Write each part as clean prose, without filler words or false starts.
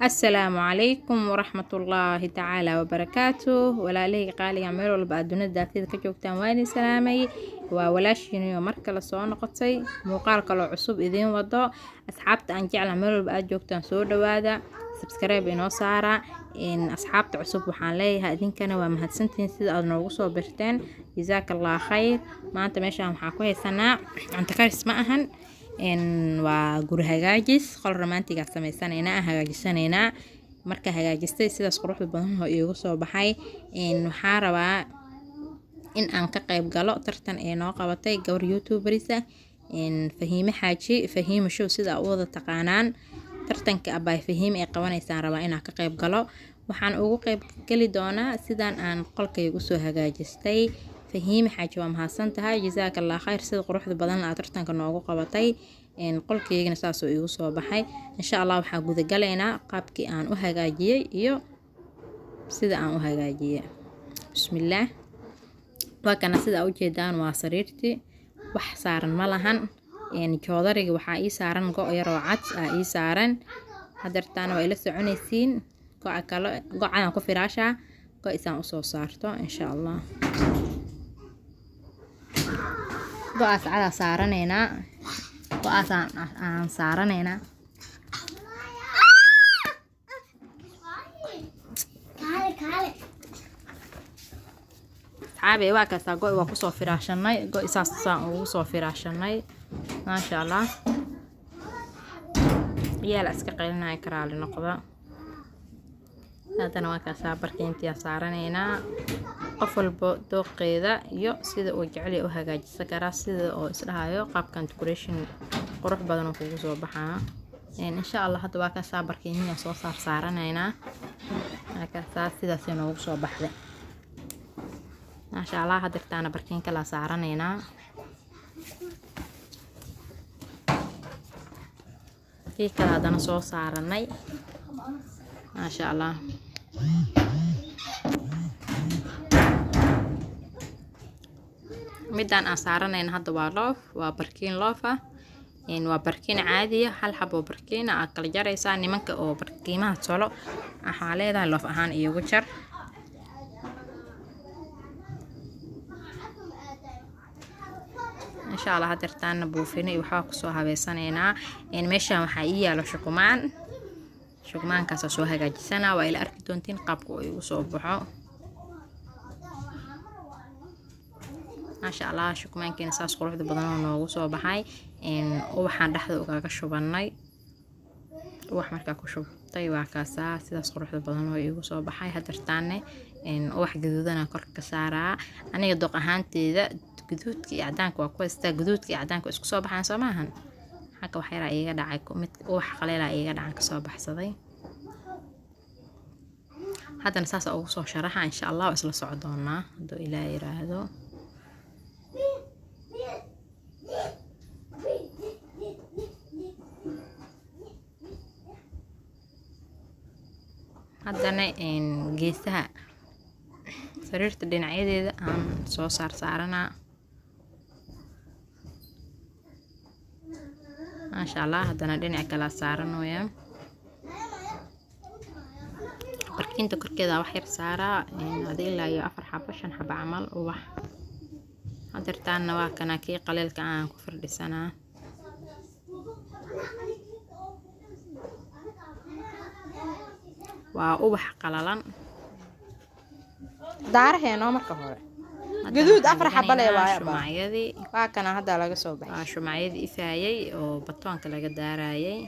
Asalaamu calaykum waraxmatullaahi tacaala wabarakaatuh. Walaalahayga qaaliga, meel walba aad dunida daafida ka joogtaan, waa idin salaamay. Waa walaashiiniyo mar kale soo noqotay, muuqaal kaloo cusub idiin wado. Asxaabta aan jecla, meel walba aad joogtaan, soo dhawaada, subscribe inoo saara. Asxaabta cusub waxaan leeyahay, idinkana waa mahadsantihiin sida aad noogu soo birteen, jazaaka Allah khayr. Maanta meeshaan waxaan ku haysanaa cunto karis ma ahan, waa guri hagaajis, qol romantigaa sameysanaynaa, aan hagaajisanaynaa. Marka hagaajistay, sidaas quruxda badan oo iigu soo baxay. Waxaa rabaa in aan ka qayb galo tartan ee noo qabatay gabar youtuberisa, Fahiime Xaaji, Fahiime Show sida u wada taqaanaan. Tartanka abaay Fahiime ay qabanaysaan rabaa inaan ka qayb galo. Waxaan ugu qayb geli doonaa sidaan aan qolkayga usoo hagaajistay. Fahiime Xaaji, waa mahadsan tahay, jazaaka Allah khayr, sida quruxda badan aad tartanka noogu qabatay. Qolkaygana saasoo iigu soo baxay. Insha Allah waxaa gudagalaynaa qaabkii aan u hagaajiyey iyo sida aan u hagaajiyey. Bismillaah. Waa kana, sida ujeedaan, waa sariirtii, wax saaran ma lahan. Joodariga waxaa ii saaran go' yaroo cad aa ii saaran. Hadeertaana waa ila soconaysiin. Go-a kale, go-cadaan ku firaashaa, go isaan usoo saarto insha Allah. Go-aas cadaa saaranaynaa, go-aas aan saaranaynaa. Asxaabe, waa kaasaa, go waa kusoo firaashanay, go saas saan ugu soo firaashanay, maasha Allah. Ciyaal iska qaylinaya, karaali noqda. Haddana waa kaasaa, barkiintiyaa saaranaynaa. Qof walbo dooqeeda iyo sida uu jecel u hagaajisan karaa, sida oo isdhahayo qaabkan decoration qurux badan oo kugu soo baxaa insha Allah. Hadda waa kaasaa, barkiimiyaa soo saar saaranaynaa. Waa kaasaa, sidaasay noogu soo baxday, maasha Allah. Hadeertaana barkiin kalaa saaranaynaa, kii kale haddana soo saaranay, maasha Allah. Midaan aan saaranayna hadda waa loof, waa barkiin loof ah, waa barkiin caadiya. Hal xabo barkiina aad kala jaraysaa. Nimanka oo barkiimaha tolo waxaa leedahay, loof ahaan iigu jar. Insha Allah hadeertaana buufino iyo waxbaa kusoo habeysanaynaa. Meeshaan waxaa ii yaalo shukumaan, shukumaankaasaa soo hagaajisanaa. Waa ila arki doontiin qaabka uu igu soo baxo, maasha Allah. Shukumaankeena saas quruxda badan oo noogu soo baxay. Ubaxaan dhexda ugaga shubanay. Ubax markaa ku shubtay, waa kaasaa, sidaas quruxda badan oo iigu soo baxay. Hadeertaane ubax gaduudana korka ka saaraa. Aniga dooq ahaanteeda guduudka iyo cadaanka waa ku haystaa, guduudka iyo cadaanka isku soo baxaan, soo maahan? Xagga wax yaraa iiga dhacay, mid ubax qaleelaa iiga dhacan, kasoo baxsaday. Haddana saasa ugu soo sharaxa insha Allah, waa isla soco doonaa hadduu Ilaah yiraahdo. Haddana geesaha sariirta dhinacyadeeda aan soo saar saaranaa, maasha Allah. Haddana dhinac kalaa saaranooya. Barkinta korkeeda wax yar saaraa, adi ilaa iyo 4 xabo, 5 xabo camal ubax. Hadeertaana waa kana, kii qaleelka aan ku firdhisanaa. Waa ubax qalalan. Daaraheenoo marka hore gaduud 4 xabo lee waaye. Shumacyadii waa kana, hadda laga soo baxay. Waa shumacyadii ifaayay oo batoonka laga daarayay.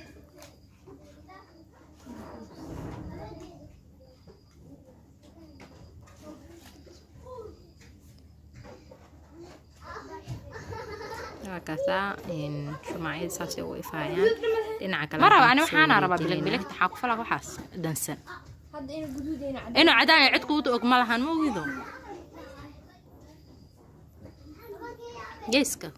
Waa kaasaa, shumacyadii saasay u ifaayaan. Dhinaca kale ma raba ani, waxaana rabaa bilig biligta. Xaa ku falaa waxaas dansan inuu cadaan yahay? Cid kuuta og ma lahan, ma ogido geeska.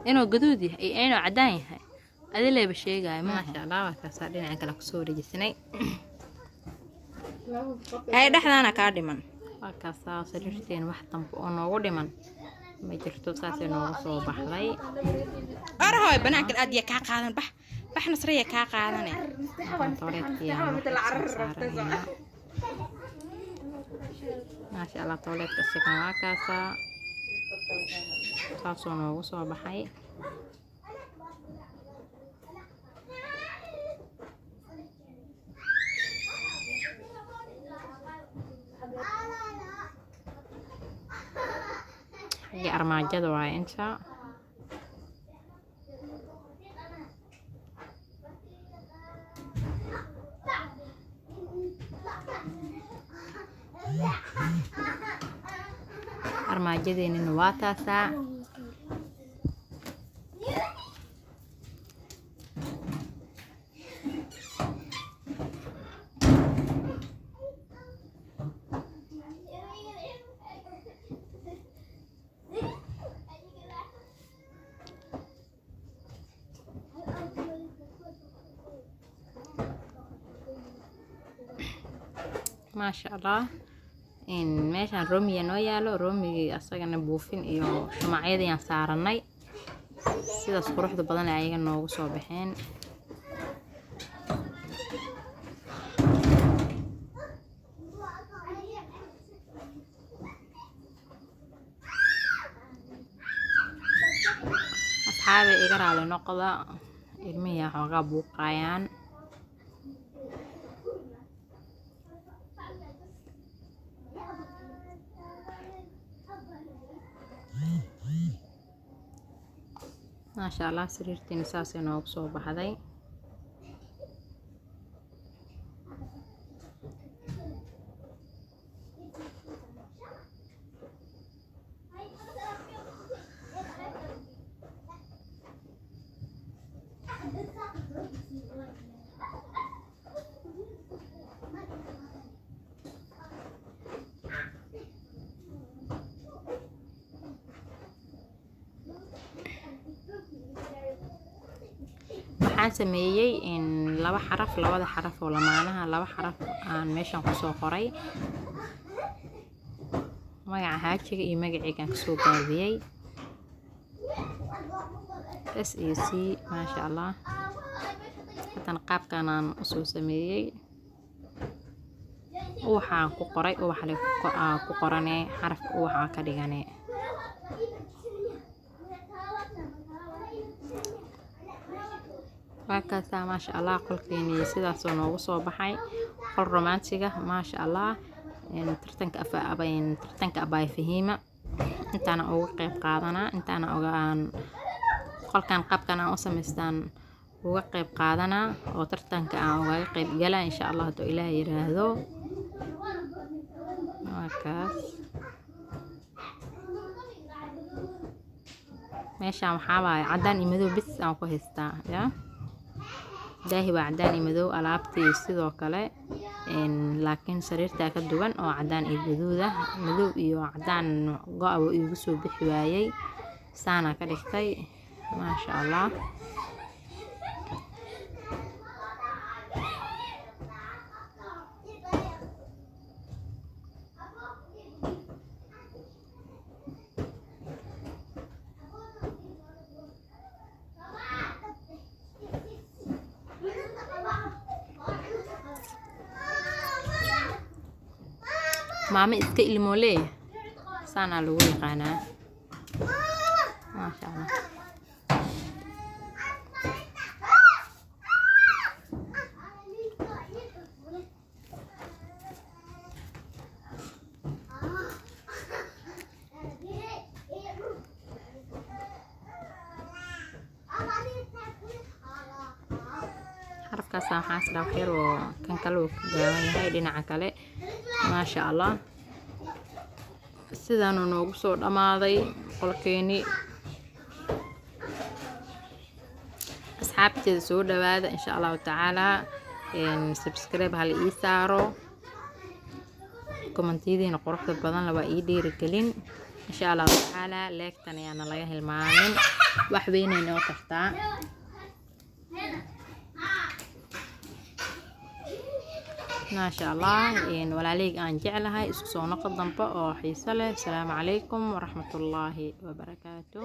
Inuu gaduud yahay iyo inuu cadaan yahay adileeba sheegaayo. Maasha Allah, waa kaasaa, dhinaca kale kusoo wareejisanay. Ay, dhexdaana kaa dhiman. Waa kaasaa sariirteen, wax dambe oo noogu dhiman Ma jirto, saasay noogu soo baxday. Arahoy banaankan aad yaa kaa qaadan, bax bax, Nasriya kaa qaadane. Toiletkii saaranaynaa, maasha Allah. Toiletka isagana waa kaasaa, saasoo noogu soo baxay. Xaggii armaajada waaye inta. Armaajadeenina waa taasaa. Maasha Allah. Meeshaan roomiya noo yaalo, roomigii asagana buufin iyo shumacyadii aan saaranay, sidaas quruxda badan ee ayaga noogu soo baxeen. Asxaabi, iga raali noqda, ilmihii xoogaa buuqayaan. Maasha Allah, sariirtiina saasay noogu soo baxday. Waxaan sameeyey in laba xaraf, labada xaraf oo lamaanaha, laba xaraf aan meeshan kusoo qoray, magaca haajiga iyo magaceygaan kasoo gaabiyey, S iyo C. Maasha Allah, haddana qaabkan aan usoo sameeyey, ubaxaan ku qoray, ubaxle ku qorane, xarafka ubaxaa ka dhigane. Waa kaasaa, maasha Allah. Qolkeeni sidaasoo noogu soo baxay, qol romantiga, maasha Allah. Tartanka tartanka Abaay Fahiima intaana uga qeyb qaadanaa, intaana uga aan qolkan qaabkan aan u samaystaan uga qeyb qaadanaa oo tartanka aan ugaga qeyb galaa, insha Allah, hadduu Ilaah yiraahdo. Waa kaas. Meeshaan waxaa waaye cadaan iyo madow bis aan ku haystaa. Ya daahi waa cadaan iyo madow, alaabtii sidoo kale, laakiin sariirtaa ka duwan oo cadaan iyo gaduud ah. Madow iyo cadaan go-a wuu iigu soo bixi waayey, saanaa ka dhigtay, maasha Allah. Maamo iska ilmoole saanaa lagu yaqaanaa, maasha Allah. Xarafkaasa waxaa isdhaa wax yar oo kan kale uu ka gaaban yahay dhinaca kale. Maasha Allah, sidaanuu noogu soo dhammaaday qolkeeni. Asxaabteeda, soo dhawaada, insha Allahu tacaalaa. Subscribe hala ii saaro, commentiyadiina quruxda badan waa ii dhiirigelin, insha Allahu tacaalaa. Leegtan ayaana laga hilmaamin, wax weynay noo tartaa. Maasha Allah, walaaleyga aan jeclahay, isku soo noqo dambe oo xiiso leh. Asalaamu calaykum waraxmatullaahi wabarakaatu.